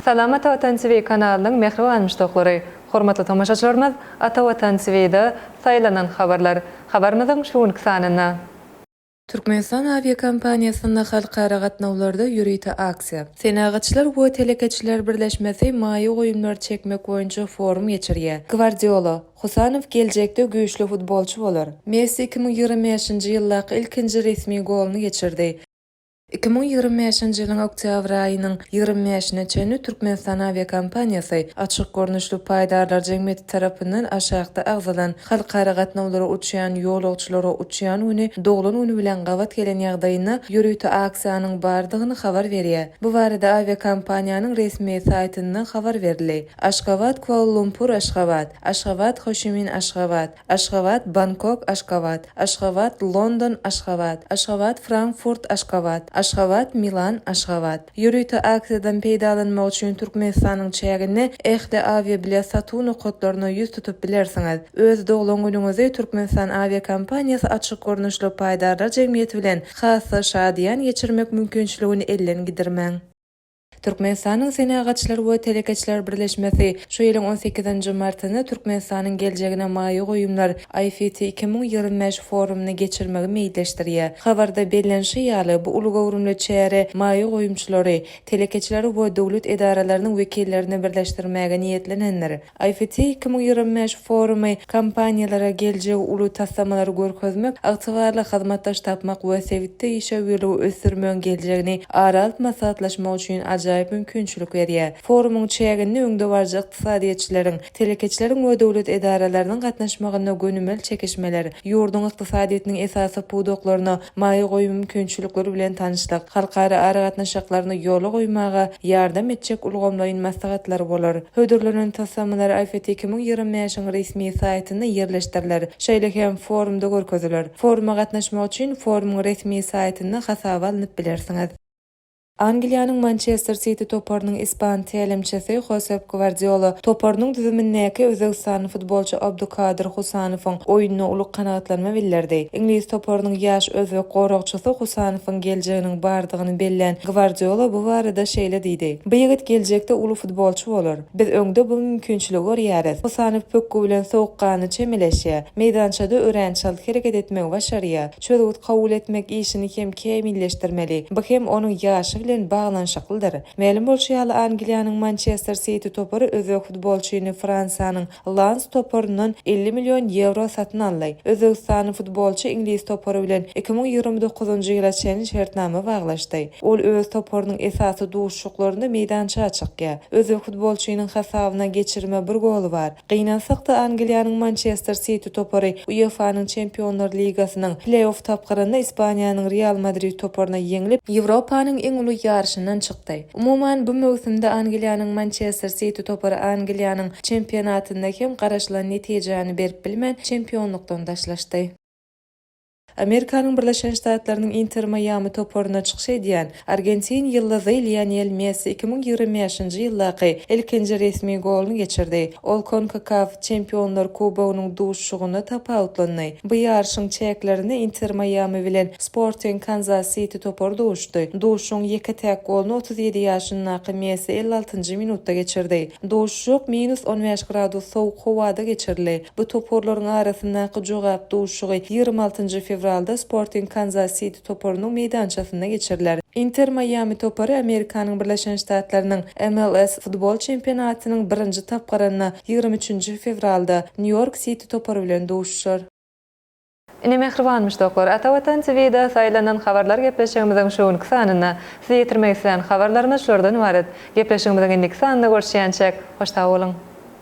Salam Ata Watan TV kanalynyň mähriban muşdaklary! Hormatly tomaşaçylarymyz Ata Watan TV-de saýlanan habarlar habarymyzyň şu günki sanynda. Türkmenistan awiakompaniýasynda halkara gatnawlarda ýörite aksiýa. Senagatçylar we telekeçiler birleşmesi maýa goýumlary çekmek boýunça forum geçirýär. Gwardiola, Husanow geljekde güýçli futbolçy bolar. Messi 2025-nji ýyldaky ilkinji resmi goluny geçirdi. 2025-nji ýylyň oktýabr aýynyň 25-ine çenli Türkmenistan awiakompaniýasy açyk görnüşli paýdarlar jemgyýeti tarapyndan aşakda agzalan halkara gatnawlara uçýan ýolagçylara uçýan güni doglan güni bilen gabat gelen ýagdaýynda ýörite aksiýanyň bardygyny habar berýär. Bu barada awiakompaniýanyň resmi saýtynda habar berildi. Aşgabat, Kuala-Lumpur, Aşgabat, Aşgabat, Hoşimin, Aşgabat, Aşgabat, Bangkok, Aşgabat, Aşgabat, London, Aşgabat, Aşgabat, Frankfurt, Aşgabat, Aşgabat, Milan, Aşgabat. Ýörite aksiýadan peýdalanmak üçin Türkmenistanyň çäginde ähli awiabilet satuw nokatlaryna ýüz tutup bilersiňiz. Öz doglan günüňizi Türkmenistan awiakompaniýasy açyk görnüşli paýdarlar jemgyýeti bilen has-da şadyýan geçirmek mümkinçiligini elden gidirmäň. Türkmenistanyň Senagatçylar we telekeçiler birleşmesi şu ýylyň on sekizinji martynda Türkmenistanyň geljegine maýa goýumlar IFT 2025 forumyny geçirmegi meýilleşdirýär. Habarda bellenişi ýaly, bu uly göwrümli çäre maýa goýumçylary, telekeçileri we döwlet edaralarynyň wekillerini birleşdirmäge niýetlenendir. IFT 2025 forumy kompaniýalara geljegi uly taslamalary görkezmek, ygtybarly hyzmatdaş tapmak we sebitde işewürligi ösdürmegiň geljegini ara alyp maslahatlaşmak üçin ajaýyp mümkinçilik berýär. Forumyň çäginde öňdebaryjy ykdysadyýetçileriň, telekeçileriň we döwlet edaralarynyň gatnaşmagynda gönümel çekişmeler, ýurduň ykdysadyýetiniň esasy pudaklaryna maýa goýum mümkinçilikleri bilen tanyşlyk, halkara aragatnaşyklaryny ýola goýmaga ýardam etjek ulgamlaýyn maslahatlar bolar. Hödürlenen taslamalar IFT 2025-iň resmi saýtynda ýerleşdiriler, şeýle hem forumda görkeziler. Foruma gatnaşmak üçin forumyň resmi saýtynda hasaba alnyp bilersiňiz. Angliýanyň Mançester Siti toparynyň ispan tälimçisi Hosep Gwardiola toparynyň düzümindäki özbegistanly futbolçy Abdukadyr Husanowyň oýnuna uly kanagatlanma bildirdi. Iňlis toparynyň ýaş özbek goragçysy Husanowyň geljeginiň bardygyny bellän Gwardiola bu barada şeýle diýdi, Bu ýigit geljekde uly futbolçy bolar. Biz öňde bu mümkinçiligi görýäris. Husanow pökgi bilen sowukganly çemeleşýär. Meýdançada örän çalt hereket etmegi başarýar. Çözgüt kabul etmek işini hem kämilleşdirmeli. Bu hem onuň ýaşy bilen baglanyşyklydyr. Mälim bolşy ýaly, Angliýanyň Mançester Siti topary özbek futbolçyny Fransiýanyň Lans toparyndan 50 million ýewro satyn aldy. Özbegistanly futbolçy iňlis topary bilen 2029-njy ýyla çenli şertnama baglaşdy. Ol öz toparynyň esasy duşuşyklarynda meýdança çykýar. Özbek futbolçynyň hasabyna geçirme bir goly bar. Gynansak-da, Angliýanyň Mançester Siti topary UEFA-nyň Çempionlar ligasynyň pleý-off tapgyrynda Ispaniýanyň Real Madrid toparyna ýeňlip, Ýewropanyň iň uly ýaryşyndan çykdy. Umuman, bu möwsümde Angliýanyň Mançester Siti topary Angliýanyň çempionatynda hem garaşylan netijäni berip bilmän, çempionlykdan daşlaşdy. Amerikanyň Birleşen Ştatlarynyň Inter Maýami toparynda çykyş edýän argentin ýyldyzy Lionel Messi 2025-nji ýyldaky ilkinji resmi goluny geçirdi. Ol Konkakaf Çempionlar Kubogynyň duşuşygynda tapawutlandy. Bu ýaryşyň çäklerinde Inter Maýami bilen Sporting Kanzas Siti topary duşuşdy. Duşuşygyň ýeke-täk goluny 37 ýaşyndaky Messi 56-njy minutda geçirdi. Duşuşyk minus 15 gradus sowuk howada geçirildi. Bu toparlaryň arasyndaky jogap duşuşygy 26 njy fewralda Sporting Kanzas Siti toparynyň meýdançasynda geçiriler. Inter Maýami topary Amerikanyň Birleşen Ştatlarynyň MLS futbol çempionatynyň birinji tapgyrynda 23 nji fewralda Nýu-Ýork Siti topary bilen duşuşar. Ine mähriban muşdaklar, Ata Watan TV-da saýlanan habarlar gepleşigimiziň şu günki sanynda size ýetirmek islän habarlarymyz şulardan ybarat. Gepleşigimiziň indiki sanynda görüşýänçäk, hoş sag boluň!